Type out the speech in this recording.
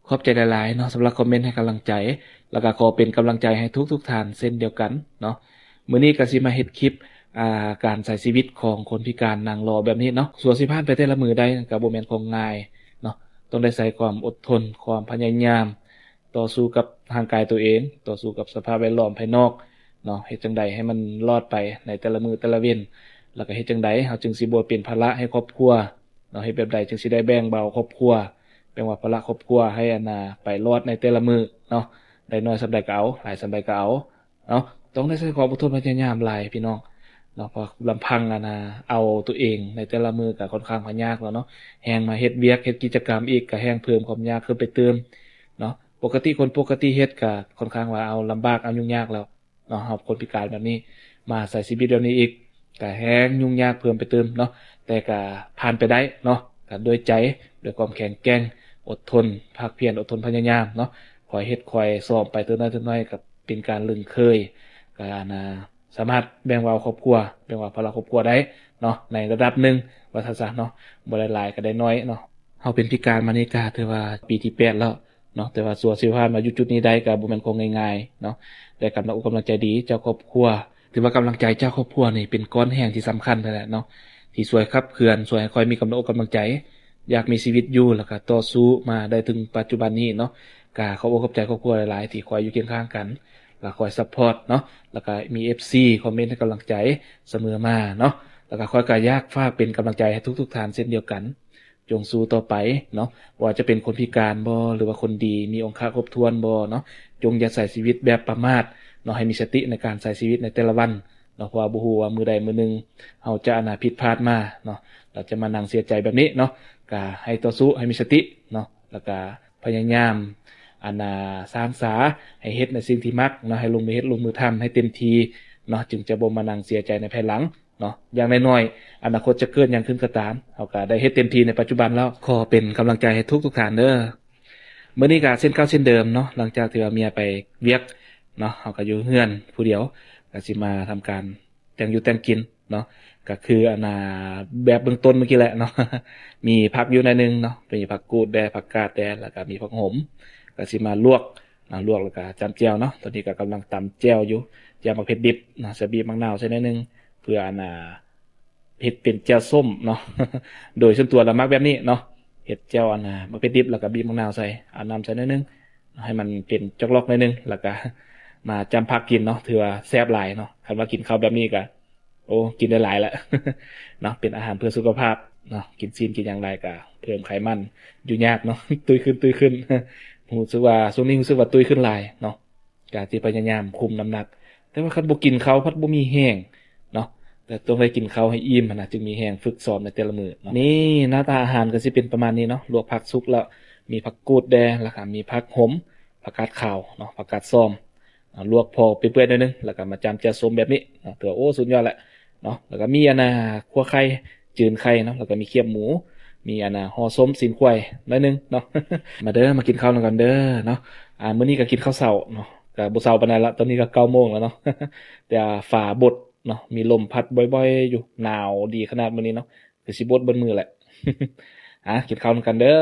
ຂອບໃຈຫຼາຍໆເນາະ ສຳລັບຄອມເມັນໃຫ້ກຳລັງໃຈ ແລ້ວກໍຂໍເປັນກຳລັງໃຈໃຫ້ທຸກໆທ່ານເຊັ່ນດຽວກັນເນາະ. ມື້ນີ້ກໍຊິມາເຮັດຄລິບ ອ່າ ການໃຊ້ຊີວິດຂອງຄົນພິການນັ່ງລໍແບບນີ້ເນາະ. ກວ່າຊິຜ່ານໄປແຕ່ລະມື້ໄດ້ກໍບໍ່ແມ່ນຂອງງ່າຍເນາະ, ຕ້ອງໄດ້ໃຊ້ຄວາມອົດທົນ, ຄວາມພະຍາຍາມ, ຕໍ່ສູ້ກັບຮ່າງກາຍຕົວເອງ, ຕໍ່ສູ້ກັບສະພາບແວດລ້ອມພາຍນອກເນາະ, ເຮັດຈັ່ງໃດໃຫ້ມັນລອດໄປໃນແຕ່ລະມື້ແຕ່ລະເວັນ, ແລ້ວກໍເຮັດຈັ່ງໃດເຮົາຈຶ່ງຊິບໍ່ເປັນພາລະໃຫ້ຄອບຄົວເນາະ, ເຮັດແບບໃດຈຶ່ງຊິໄດ້ແບ່ງເບົາຄອບຄົວ, ແບ່ງວ່າພາລະຄອບຄົວໃຫ້ອັນນ່າໄປລອດໃນແຕ່ລະມື້ເນາະ, ໄດ້ໜ້ອຍສ່ຳໃດກໍເອົາ, ຫຼາຍສ່ຳໃດກໍເອົາເນາະ. ຕ້ອງໄດ້ໃຊ້ຄວາມອົດທົນພະຍາຍາມຫຼາຍພີ່ນ້ອງເນາະ, ເພາະລຳພັງອັນນ່າເອົາຕົວເອງໃນແຕ່ລະມື້ກໍຄ່ອນຂ້າງວ່າຍາກແລ້ວເນາະ, ແຮ່ງມາເຮັດວຽກເຮັດກິດຈະກຳອີກກໍແຮ່ງເພີ່ມຄວາມຍາກຂຶ້ນໄປຕື່ມເນາະ. ປົກກະຕິ ຄົນປົກກະຕິເຮັດກໍຄ່ອນຂ້າງວ່າເອົາລຳບາກເອົາຫຍຸ້ງຍາກແລ້ວເນາະ, ເຮົາຄົນພິການແບບນີ້ ມາໃຊ້ຊີວິດແບບນີ້ອີກ ກະແຮ່ງຫຍຸ້ງຍາກເພີ່ມໄປຕື່ມເນາະ, ແຕ່ກະຜ່ານໄປໄດ້ເນາະ, ກະດ້ວຍໃຈ ດ້ວຍຄວາມແຂງແກ່ງ ອົດທົນ ພາກພຽນ ອົດທົນພະຍາຍາມເນາະ, ຄ່ອຍເຮັດຄ່ອຍຊ້ອມໄປເທື່ອໜ້ອຍເທື່ອໜ້ອຍ ກະເປັນການລຶ້ງເຄີຍ ກະອັນນ່າ ສາມາດແບ່ງເບົາຄອບຄົວ ແບ່ງເບົາພາລະຄອບຄົວໄດ້ເນາະ ໃນລະດັບໜຶ່ງວ່າຊັ້ນຊະເນາະ, ບໍ່ໄດ້ຫຼາຍກໍໄດ້ໜ້ອຍເນາະ. ເຮົາເປັນພິການມານີ້ກະຖືວ່າປີທີແປດແລ້ວເນາະ, ແຕ່ວ່າກວ່າຊິຜ່ານມາຢູ່ຈຸດນີ້ໄດ້ກໍບໍ່ແມ່ນຂອງງ່າຍໆເນາະ, ໄດ້ກຳລັງອົກກຳລັງໃຈດີຈາກຄອບຄົວ. ຖືວ່າກຳລັງໃຈຈາກຄອບຄົວນີ້ເປັນກ້ອນແຮງທີ່ສຳຄັນຫັ້ນແຫຼະເນາະ ທີ່ຊ່ວຍຂັບເຄື່ອນ ຊ່ວຍໃຫ້ຂ້ອຍມີກຳລັງອົກກຳລັງໃຈ ຢາກມີຊີວິດຢູ່ ແລ້ວກໍຕໍ່ສູ້ມາໄດ້ເຖິງປັດຈຸບັນນີ້ເນາະ. ກໍຂອບອົກຂອບໃຈຄອບຄົວຫຼາຍໆ ທີ່ຄອຍຢູ່ຄຽງຂ້າງກັນ ແລ້ວຄອຍຊັບພອດເນາະ, ແລ້ວກໍມີເອັຟຊີຄອມເມັນໃຫ້ກຳລັງໃຈສະເໝີມາເນາະ, ແລ້ວກໍຂ້ອຍກໍຢາກຝາກເປັນກຳລັງໃຈໃຫ້ທຸກໆທ່ານເຊັ່ນດຽວກັນ. ຈົ່ງສູ້ຕໍ່ໄປເນາະ, ບໍ່ວ່າຈະເປັນຄົນພິການບໍ່ ຫຼືວ່າຄົນດີ ມີອົງຄະຄົບຖ້ວນບໍ່ເນາະ, ຈົ່ງຢ່າໃຊ້ຊີວິດແບບປະໝາດເນາະ, ໃຫ້ມີສະຕິໃນການໃຊ້ຊີວິດໃນແຕ່ລະວັນເນາະ, ເພາະວ່າບໍ່ຮູ້ວ່າມື້ໃດມື້ໜຶ່ງເຮົາຈະອັນນ່າຜິດພາດມາເນາະ ແລ້ວຈະມານັ່ງເສຍໃຈແບບນີ້ເນາະ. ກະໃຫ້ຕໍ່ສູ້ ໃຫ້ມີສະຕິເນາະ, ແລ້ວກະພະຍາຍາມອັນນ່າສ້າງສາ ໃຫ້ເຮັດໃນສິ່ງທີ່ມັກເນາະ, ໃຫ້ລົງມືເຮັດລົງມືທຳໃຫ້ເຕັມທີ່ເນາະ, ຈຶ່ງຈະບໍ່ມານັ່ງເສຍໃຈໃນພາຍຫຼັງ ເນາະ. ຢ່າງໜ້ອຍໆ ອະນາຄົດຈະເກີດຫຍັງຂຶ້ນກໍຕາມ ເຮົາກໍໄດ້ເຮັດເຕັມທີ່ໃນປັດຈຸບັນແລ້ວ. ຂໍເປັນກຳລັງໃຈໃຫ້ທຸກໆທ່ານເດີ. ມື້ນີ້ກໍເຊັ່ນເກົ່າເຊັ່ນເດີມເນາະ, ຫຼັງຈາກທີ່ວ່າເມຍໄປວຽກເນາະ, ເຮົາກໍຢູ່ເຮືອນຜູ້ດຽວ ກໍຊິມາທຳການແຕ່ງຢູ່ແຕ່ງກິນເນາະ, ກໍຄືອັນນ່າແບບເບື້ອງຕົ້ນມື້ກີ້ແຫຼະເນາະ. ມີຜັກຢູ່ໜ້ອຍໜຶ່ງເນາະ, ມີຜັກກູດແດ່ ຜັກກາດແດ່ ແລ້ວກໍມີຜັກໂຫມ, ກໍຊິມາລວກ ເນາະ ລວກແລ້ວກໍຈ້ຳແຈ່ວເນາະ. ຕອນນີ້ກໍກຳລັງຕຳແຈ່ວຢູ່ ແຈ່ວໝາກເຜັດດິບເນາະ, ໃສ່ບີບໝາກນາວໃສ່ໜ້ອຍໜຶ່ງ ເພື່ອອັນນ່າເຮັດເປັນແຈ່ວສົ້ມເນາະ. ໂດຍສ່ວນຕົວລະມັກແບບນີ້ເນາະ, ເຮັດແຈ່ວອັນນ່າໝາກເຜັດດິບ ແລ້ວກໍບີບໝາກນາວໃສ່ ເອົານ້ຳໃສ່ໜ້ອຍໜຶ່ງ ໃຫ້ມັນເປັນຈອກຫຼອກໜ້ອຍໜຶ່ງ ແລ້ວກໍມາຈ້ຳຜັກກິນເນາະ, ຖືວ່າແຊບຫຼາຍເນາະ. ຄັນວ່າກິນເຂົ້າແບບນີ້ກໍ ໂອ້ ກິນໄດ້ຫຼາຍແຫຼະເນາະ, ເປັນອາຫານເພື່ອສຸຂະພາບເນາະ. ກິນຊີ້ນກິນຫຍັງຫຼາຍກະເພີ່ມໄຂມັນຢູ່ຍາກເນາະ, ຕຸ້ຍຂຶ້ນ ຕຸ້ຍຂຶ້ນ. ຮູ້ສຶກວ່າຊ່ວງນີ້ຮູ້ສຶກວ່າຕຸ້ຍຂຶ້ນຫຼາຍເນາະ, ກະຊິພະຍາຍາມຄຸມນ້ຳໜັກ, ແຕ່ວ່າຄັນບໍ່ກິນເຂົ້າພັດບໍ່ມີແຮງເນາະ. ແຕ່ຕ້ອງໄດ້ກິນເຂົ້າໃຫ້ອີ່ມຫັ້ນນະ ຈຶ່ງມີແຮງຝຶກຊ້ອມໃນແຕ່ລະມື້ເນາະ. ນີ້ໜ້າຕາອາຫານກໍຊິເປັນປະມານນີ້ເນາະ, ລວກຜັກສຸກແລ້ວ ມີຜັກກູດແດ່ ແລ້ວກະມີຜັກໂຫມ ຜັກກາດຂາວເນາະ, ຜັກກາດຊອມ ອາ ລວກພໍເປື່ອຍໆໜ້ອຍໜຶ່ງ ແລ້ວກໍມາຈ້ຳແຈ່ວສົ້ມແບບນີ້ເນາະ, ຖືວ່າ ໂອ້ ສຸດຍອດແຫຼະເນາະ. ແລ້ວກໍມີອັນນ່າຂົ້ວໄຂ່ ຈືນໄຂ່ເນາະ, ແລ້ວກໍມີຄຽບໝູ ມີອັນນ່າຫໍ່ສົ້ມຊີ້ນຄວາຍໜ້ອຍໜຶ່ງເນາະ. ມາເດີ ມາກິນເຂົ້ານຳກັນເດີເນາະ. ອາ ມື້ນີ້ກໍກິນເຂົ້າເຊົ້າເນາະ, ກໍບໍ່ເຊົ້າປານໃດລະ, ຕອນນີ້ກໍເກົ້າໂມງແລ້ວເນາະ. ແຕ່ວ່າຟ້າບົດເນາະ, ມີລົມພັດບ່ອຍໆຢູ່, ໜາວດີຂະໜາດມື້ນີ້ເນາະ. ຄືຊິບົດເບິດມື້ແຫຼະ. ອາ ກິນເຂົ້ານຳກັນເດີ.